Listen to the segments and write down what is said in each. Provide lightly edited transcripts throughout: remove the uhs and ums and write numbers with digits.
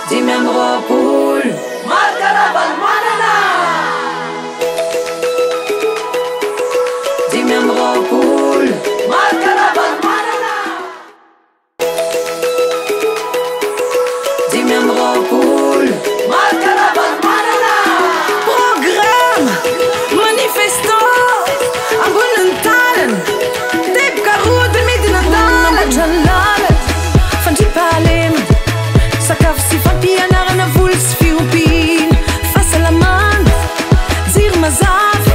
25. Marc Ravalomanana! 25. Marc Ravalomanana! 25. Marc Ravalomanana! Programme! Manifesto! Ambonin'ny tanana! Teboka roa dia midina an-dalana! Manamboatra ny lalana, fandriampahalemana, sakafo sy fampianarana, voly sy fiompiana, fahasalamana, jiro mazava,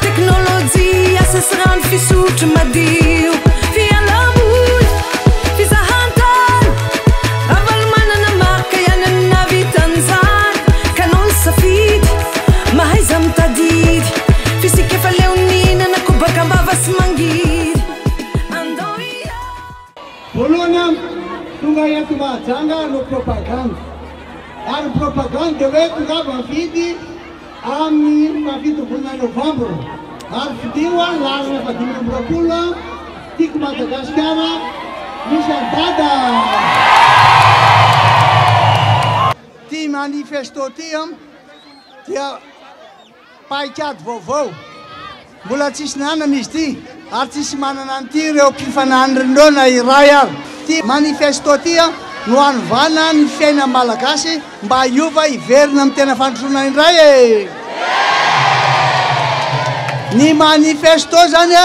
teknolojia, asa sy rano fisotro madio, fialam-boly, fizahantany. Ravalomanana Marc ihany no nahavita an'izany, ka anao ny safidy, mahaiza mitadidy, f'isika efa leo nihinana kobaka am-bava sy mangidy. Andao hiady. Voalohany, tonga eto Mahajanga hanao propagande. Ary ny propagande dia hoe tongava mifidy amin'ny fahafito volana novambra. Ary fidio ny laharana faha-25, Tiako Madagasikara, misy an'i Dada. Ity manifesto ity dia Paikady vaovao, mbola tsisy nanana izy ity ary tsisy manana an'ity ireo mpifanandrina na iray ary. Ity manifesto ity no hanovana ny fiainan'ny Malagasy mba hiova hiverina amin'ny tena fandrosoana indray e! Ny manifesto zany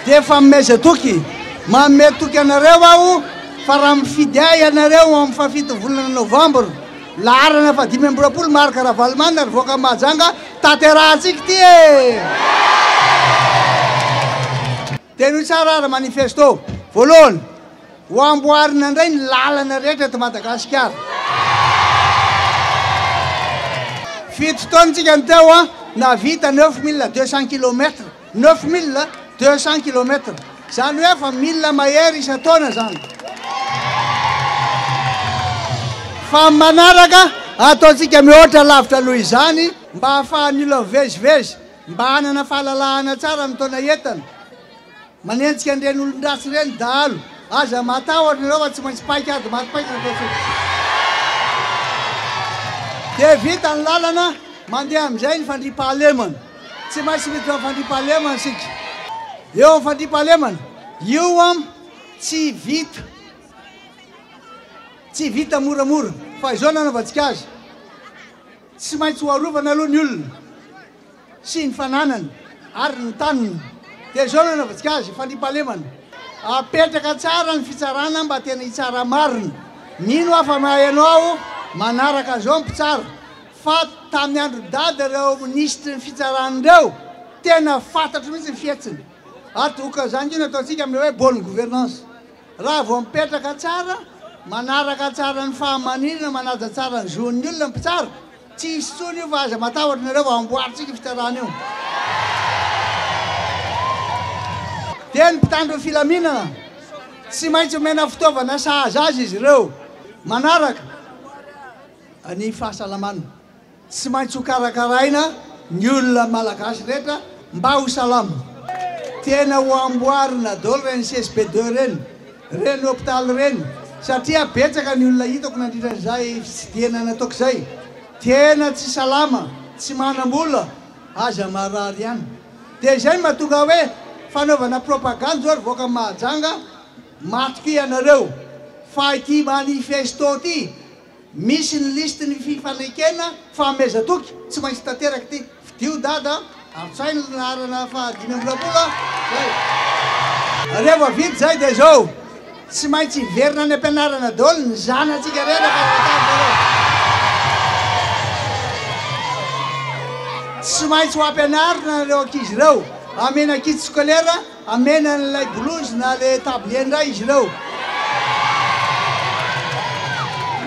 dia fanomezan-toky, manome toky anareo aho fa raha mifidy ahy ianareo amin'ny fahafito volana novambra, Laharana faha 25 Marc Ravalomanana ry vahoakan'i Mahajanga, tanterahantsika ity e! Tenoy tsara ary manifesto. Voalohany, ho amboarina indray ny lalana rehetra eto Madagasikara. Fito taona tsika no teo an, nahavita 9200 kilomètres. 9200 kilomètres. Izany hoe efa mille mahery isan-taona izany. Fa ny manaraka, ataontsika mihoatra lavitra noho izany mba hahafahan'ny olona mivezivezy, mba hanana fahalalahana tsara mitaona entana. Manenjika an'ireny olon-dratsy ireny dahalo. Aza matahotra nareo fa tsy maintsy paik'ady maty paika ny ataontsika. Dia vita ny lalana, mandeha amin'izay ny fandriampahalemana. Tsy maintsy miditra amin'ny fandriampahalemana isika. Eo amin'ny fandriampahalemana, io an, tsy vita, tsy vita moramora, fa izao no anaovantsika azy, tsy maintsy ho arovana aloha ny olona sy ny fananany ary ny taniny. Dia izao no anaovantsika azy, fandriampahalemana. Apetraka tsara ny fitsarana mba tena hitsara marina. Mino aho fa maheno aho manaraka an'izao ny mpitsara. Fa tamin'ny andron'i Dada ireo minisitry ny fitsarana ireo, tena fantatro mihitsy ny fihetsiny. Ary toa izany koa ny ataontsika amin'ilay hoe bonne gouvernance. Raha vao mipetraka tsara, manaraka tsara ny fahamarinana, manaja tsara ny zon'ny olona ny mpitsara, tsy hisy intsony io fa aza matahotra nareo fa amboarintsika io fitsarana io. Dia ny mpitandro ny filaminana, tsy maintsy omena fitaovana sahaza azy izy ireo. Manaraka. Ny fahasalamana. Tsy maintsy ho karakaraina ny olona malagasy rehetra mba ho salama. Tena ho amboarina daholo ireny CSB deux ireny, ireny hopitaly ireny satria betsaka ny olona hitako nandritra izay fitsidihana nataoko izay, tena tsy salama, tsy manam-bola, aza marary ihany. Dia izay no mahatonga hoe fanaovana propagandy izao ry vahoakan'i Mahajanga, matokia ianareo fa ity manifesto ity Misy ny lisitry ny fifanekena fahamezan-toky tsy maintsy tanteraka ity. Fidio Dada a, arotsahy ny laharana faha 25 a, zay. Rehefa vita izay dia izao, tsy maintsy hiverina any am-pianarana daholo ny zanatsika rehetra ka raha ireo. Tsy maintsy ho ampianarina ireo ankizy ireo, amena kit scolaire. Amena an'ilay blouse na le tablier ndray izy ireo.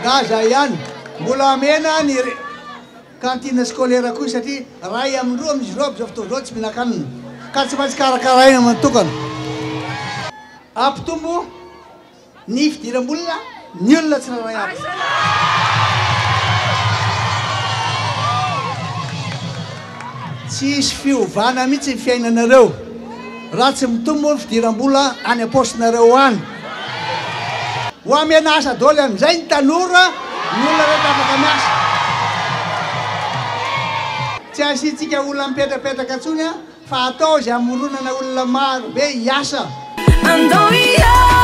Ngaza ihany. Mbola amena ny cantine scolaire koa satria ray amin'ny roa amin'izy ireo amin'izao fotoana izao tsy mihinan-kanina. Ka tsy maintsy karakaraina manokana. Hampitombo Ny fidiram-bola ny olona tsirairay avy. Tsy hisy fiovana mihitsy ny fiainanareo raha tsy mitombo ny fidiram-bola any am-paosinareo any. Ho amena asa daholo amin'izay ny tanora, ny olona rehetra. miasa. Tsy asiantsika olona mipetrapetraka intsony fa atao izay hamoronana olona maro be hiasa. Andao hiasa.